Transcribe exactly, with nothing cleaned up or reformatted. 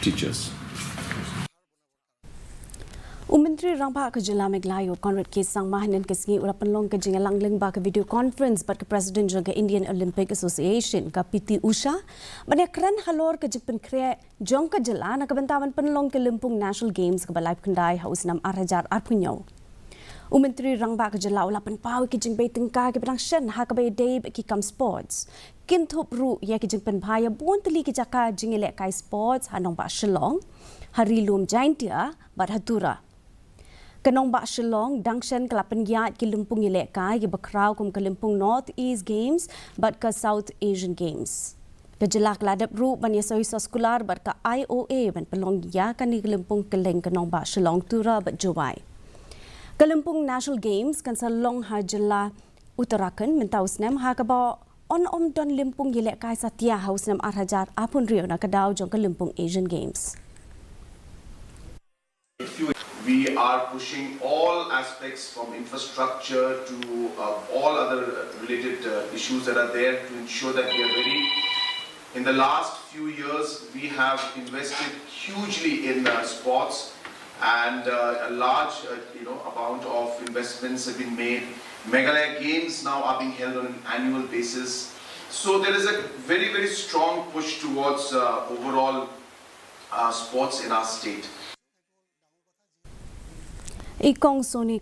teachers. U Myntri Rangbah ka Jylla Meghalaya u Conrad K Sangma hynnin ka sngi u la pynlong ka jingïalang lyngba ka video conference bad ka President jong ka Indian Olympic Association ka P T Usha ban ïakren halor ka jingpynkhreh jong ka jylla na ka bynta ban pynlong ka lympung National Games kaba laiphew khyndai ha u snem ar hajar arphew hynñiew. U Myntri Rangbah ka Jylla u la pynpaw ïa ki jingbei tyngka kiba dang shen ha kaba ïadei bad ki kam sports. Kynthup ruh ïa ki jingpynbha ïa bun tylli ki jaka jingïalehkai sports ha nongbah Shillong, ha Ri Lum Jaintia bad ha Tura. Ka nongbah Shillong dang shen ka la pynïaid ki lympung ïalehkai kiba khraw kum ka lympung North East Games bad ka South Asian Games. Ka jylla ka la dep ruh ban ïasoi soskular bad ka I O A ban pynlong ïa kane ka lympung kylleng ka nongbah Shillong, Tura bad Jowai. Ka lympung National Games kan sa long ha jylla Uttarakhand mynta u snem, ha kaba yn ym don lympung ïalehkai satia ha u snem ar hajar arphew hynriew na ka daw jong ka lympung Asian Games. We are pushing all aspects from infrastructure to uh, all other related uh, issues that are there to ensure that we are ready. In the last few years, we have invested hugely in uh, sports, and uh, a large uh, you know amount of investments have been made. Meghalaya Games now are being held on an annual basis. So there is a very, very strong push towards uh, overall uh, sports in our state. I Kong Sony